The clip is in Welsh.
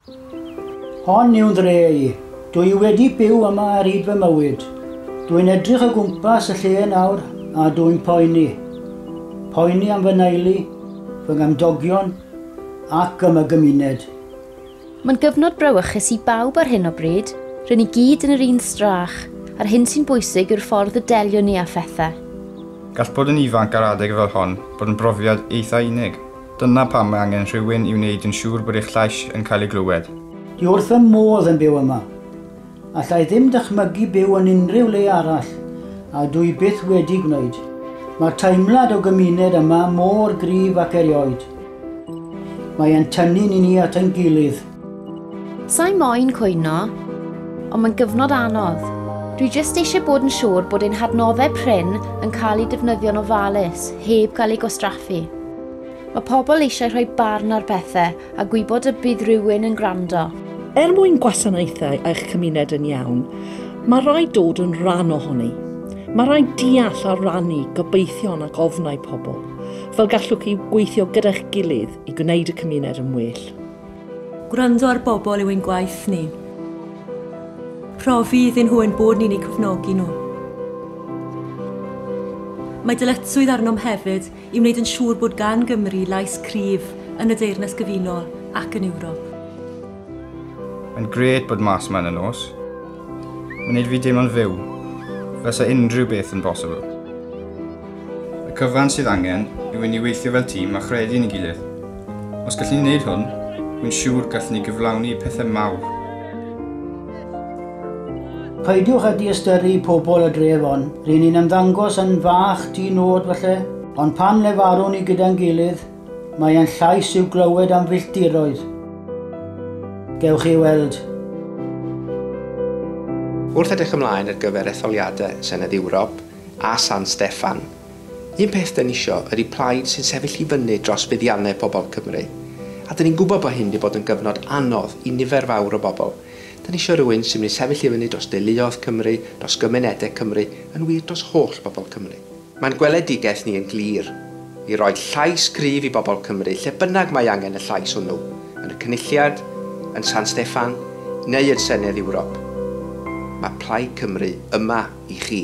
Hon yw'n ddre i. Dwi wedi byw yma ar hyd fy mywyd. Dwi'n edrych o gwmpas y lle nawr a dwi'n poeni. Poeni am fy nheulu, fy nghymdogion ac am y gymuned. Mae'n gyfnod brawychus i bawb ar hyn o bryd. Rŷn ni gyd yn yr un strach, a'r hyn sy'n bwysig yw'r ffordd y deliwn ni â phethau. Gall bod yn ifanc ar adeg fel hon bod yn brofiad eitha unig. Dyna pam mae angen rhywun i wneud yn siŵr bod eich llais yn cael ei glywed. Dwi wrth fy modd yn byw yma. Alla i ddim dychmygu byw yn unrhyw le arall, a dwi byth wedi gwneud. Mae'r teimlad o gymuned yma mor gryf ac erioed. Mae e'n tynnu ni at ein gilydd. Sa'i moyn cwyno, ond mae'n gyfnod anodd. Dwi jyst eisiau bod yn siŵr bod ein hadnoddau prin yn cael eu defnyddio'n ofalus, heb gael eu gwastraffu. Mae pobl eisiau rhoi barn ar bethau a gwybod y bydd rhywun yn gwrando. Er mwyn gwasanaethau eich cymuned yn iawn, mae rhaid dod yn rhan ohoni. Mae rhaid deall a rannu gobeithion ac ofnau pobl, fel gallwch chi gweithio gyda'ch gilydd i gwneud y cymuned yn well. Gwrando ar bobl yw ein gwaith ni. Profi iddyn nhw ein bod ni'n eu cefnogi nhw. Mae dyletswydd arnom hefyd i wneud yn siŵr bod gan Gymru lais cryf yn y Deyrnas Gyfunol ac yn Ewrop. Mae'n grêt bod mas yma yn y nos. Mae'n gwneud fi deimlo'n fyw, fel sa unrhyw beth yn bosibl. Y cyfan sydd angen yw i ni weithio fel tîm a chredu yn ei gilydd. Os gallwn ni wneud hwn, dwi'n siŵr gallwn ni gyflawni pethau mawr. Peidiwch â diystyru pobl y dref hon. Ry'n ni'n ymddangos yn fach di-nod falle, ond pan lefarwn ni gyda'n gilydd, mae e'n llais i'w glywed am filltiroedd. Gewch chi weld. Wrth edrych ymlaen ar gyfer etholiadau Senedd Ewrop a San Steffan, un peth dyn ni isio ydy plaid sy'n sefyll i fyny dros fuddiannau pobl Cymru. A dyn ni'n gwybod bod hyn wedi bod yn gyfnod anodd i nifer fawr o bobl. Dyn ni isio rhywun sy'n mynd i sefyll i fyny dros deuluoedd Cymru, dros gymunedau Cymru, yn wir dros holl bobl Cymru. Mae'n gweledigaeth ni yn glir i roi llais cryf i bobl Cymru lle bynnag mae angen y llais hwnnw, yn y Cynulliad, yn San Steffan neu yn Senedd Ewrop. Mae Plaid Cymru yma i chi.